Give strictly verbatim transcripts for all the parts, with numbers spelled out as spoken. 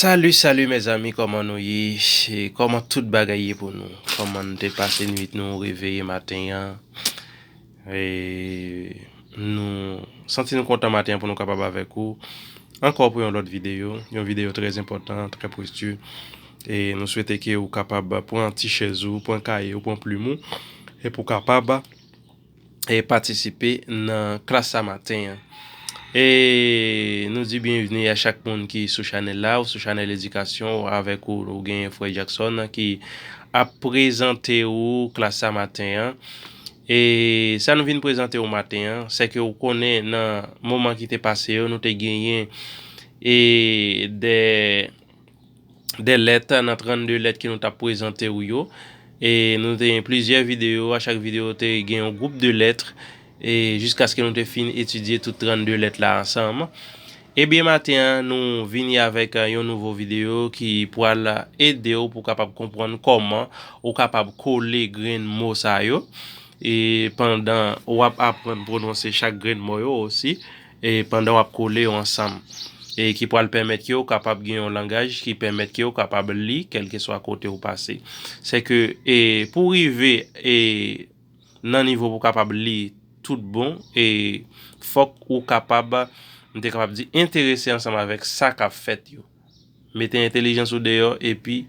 Salut, salut mes amis, kòman nou ye? E kòman tout bagay ye pou nou? Kòman nou te pase nwit nou reveye maten an? E nou santi nou kontan maten an pou nou kapab avèk ou ankò pou yon lòt videyo, yon videyo trè enpòtan, trè presye. E nou swete ke ou kapab pran ti chèz ou, pran kaye ou, pran plim ou, e pou kapab e patisipe nan klas sa maten an. E nou di byenvni a chak moun ki sou chanèl la, ou sou chanèl edikasyon, ou avèk ou, ou gen frè Jackson ki ap prezante ou klas sa maten an. E sa nou vin prezante ou maten an, se ke ou konnen nan moman ki te pase yo, nou te genyen e de de lèt, nan trannde lèt ke nou t ap prezante ou yo. E nou te gen plizyè videyo, a chak videyo te gen yon gwoup de lèt, e jiskaske nou te fin etidye tout trannde lèt la ansanm. Ebyen, maten an, nou vini avèk, eh, yon nouvo videyo ki pral ede w pou w kapab konprann kòman ou kapab kole grenn mo sa yo. E pandan w ap aprann pwononse chak grenn mo yo osi, e pandan w ap kole yo ansanm, e ki pral pèmèt ke w kapab gen yon langaj ki pèmèt ke w kapab li kèlkeswa kote w pase. Se ke, e pou w rive, e nan nivo pou w kapab li tout bon, e fòk ou kapab, m te kapab di, enterese ansanm avèk sa k ap fèt yo. Mete entèlijans ou deyò epi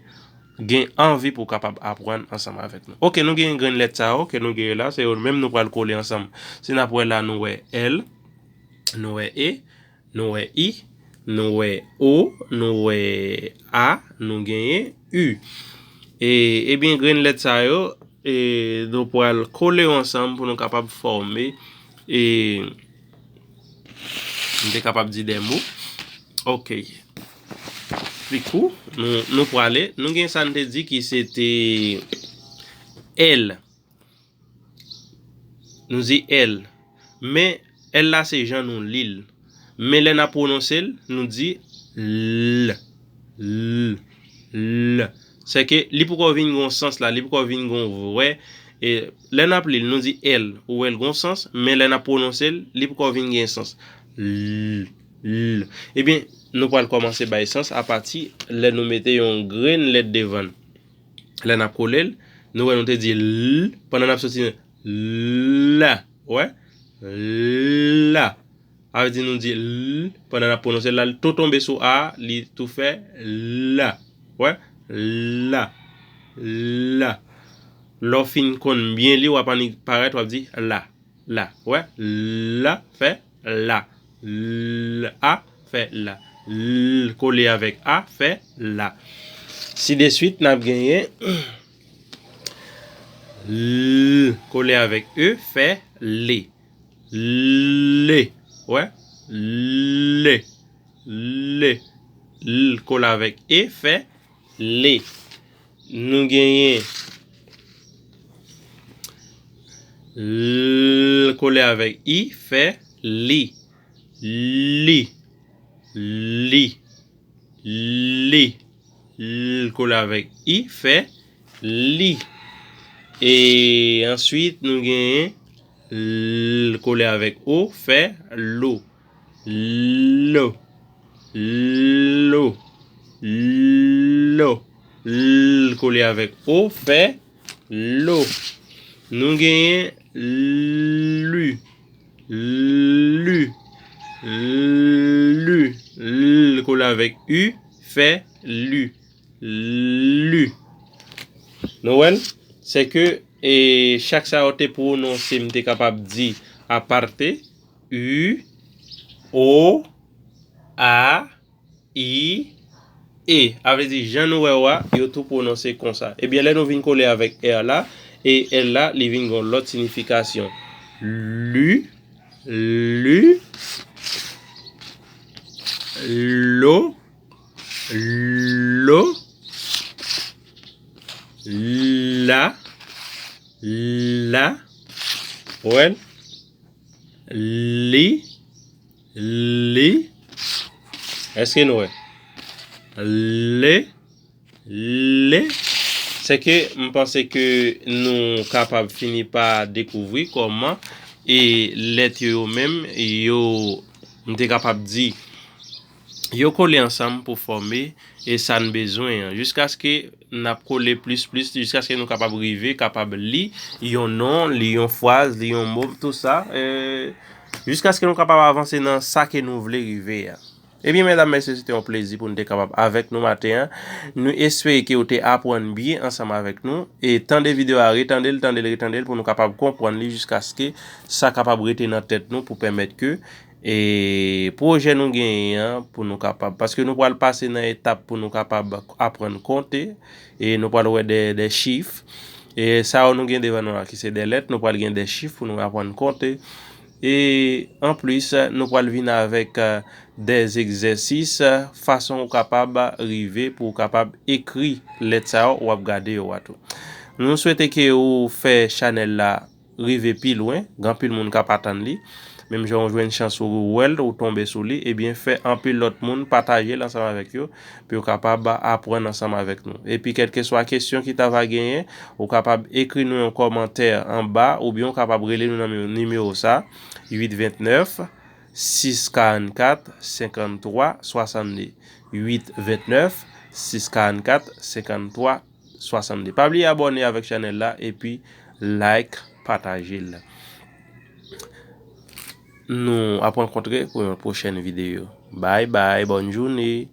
gen anvi pou w kapab aprann ansanm avèk nou. Oke, nou gen grenn lèt sa yo ke nou genyen la, se yo menm nou pral kole ansanm. Si n ap wè la, nou wè L, nou wè E, nou wè I, nou wè O, nou wè A, nou genyen U. E, ebyen, grenn lèt sa yo, e, nou pral kole yo ansanm pou nou kapab fòme, e, m te kapab di de mo. Oke. Pi kou, nou, nou prale. Nou gen sa n te di ki se te L. Nou di L. Men L la se jan nou li l. Men lè n ap pwononse l, nou di L. L. L. Se ke li poko vin gon sans la, li poko vin gon vrè. E lè n ap li l, nou di L. Ou wè l gon sans, men lè n ap pwononse l, li poko vin gen sans. L. L. Ebyen, nou pral kòmanse bay sans apati lè nou mete yon grenn lèt devan l. Lè n ap kole l, nou wè nou te di L, pandan n ap soti la. Ou wè? La. Sa vle di nou di L, pandan n ap pwononse l la, li tou tonbe sou A, li tou fè la. Ou wè? La. La. Lè w fin konn byen li, w ap annik parèt, w ap di la. La. Ou wè? La fè la. L, A fè la. L kole avèk A fè la. Si de swit, n ap genyen L kole avèk E fè le. Le. Ou wè? Le. Le. L kole avèk E fè le. Nou genyen L kole avèk I fè li. Li. Li. Li. L kole avèk I fè li. E answit, nou genyen L kole avèk O fè lo. Lo. Lo. Lo. L kole avèk O fè lo. Nou genyen li. Li. Li. L kole avèk U fè li. Li. Nou wè l? Se ke, e, chak sa yo te pwononse, m te kapab di aparte, U, O, A, I, E. A vle di, jan nou wè yo a, yo tou pwononse konsa. Ebyen, lè nou vin kole avèk R la, e L la, li vin gon lòt sinifikasyon. Li, li, lo, lo, la, la, wè l, li, li. Èske nou wè? Le, le. Se ke m panse ke nou kapab fini pa dekouvri kòman e lèt yo, yo menm, yo, m te kapab di, yo kole ansanm pou fòme e sa n bezwen an. Jiskaske n ap kole plis, plis, jiskaske nou kapab rive, kapab li yon non, li yon fraz, li yon mo, tou sa, e, jiskaske nou kapab avanse nan sa ke nou vle rive a. Ebyen, medam, mesye, se te yon plezi pou nou te kapab avèk nou maten an. Nou espere ke ou te aprann byen ansanm avèk nou. E tande videyo a, retande l, tande l, retande l pou nou kapab konprann li jiskaske sa kapab rete nan tèt nou pou pèmèt ke e pwojè nou genyen an pou nou kapab. Paske nou pral pase nan etap pou nou kapab aprann konte e nou pral wè de, de chif. E sa yo nou gen devan nou la ki se de lèt, nou pral gen de chif pou nou aprann konte. E anplis, nou pral vin avèk de egzèsis, fason ou kapab rive pou ou kapab ekri lèt sa yo w ap gade yo a tou. Nou swete ke ou fè chanèl la rive pi lwen, gen anpil moun k ap atann li. Menm jan ou jwenn chans ou wè l, ou tonbe sou li, ebyen fè anpil lòt moun pataje l ansanm avèk yo, pou yo kapab aprann ansanm avèk nou. Epi kèlkeswa kesyon ki ta va genyen, ou kapab ekri nou yon kòmantè anba, oubyen ou kapab rele nou nan nimewo sa, uit vennèf, sis karannkat, senkanntwa, swasannde. Uit vennèf, sis karannkat, senkanntwa, swasannde. Pa bliye abòne avèk chanèl la epi like, pataje l. Nou ap rankontre pou yon pwochèn videyo. Bye bye, bòn jounen.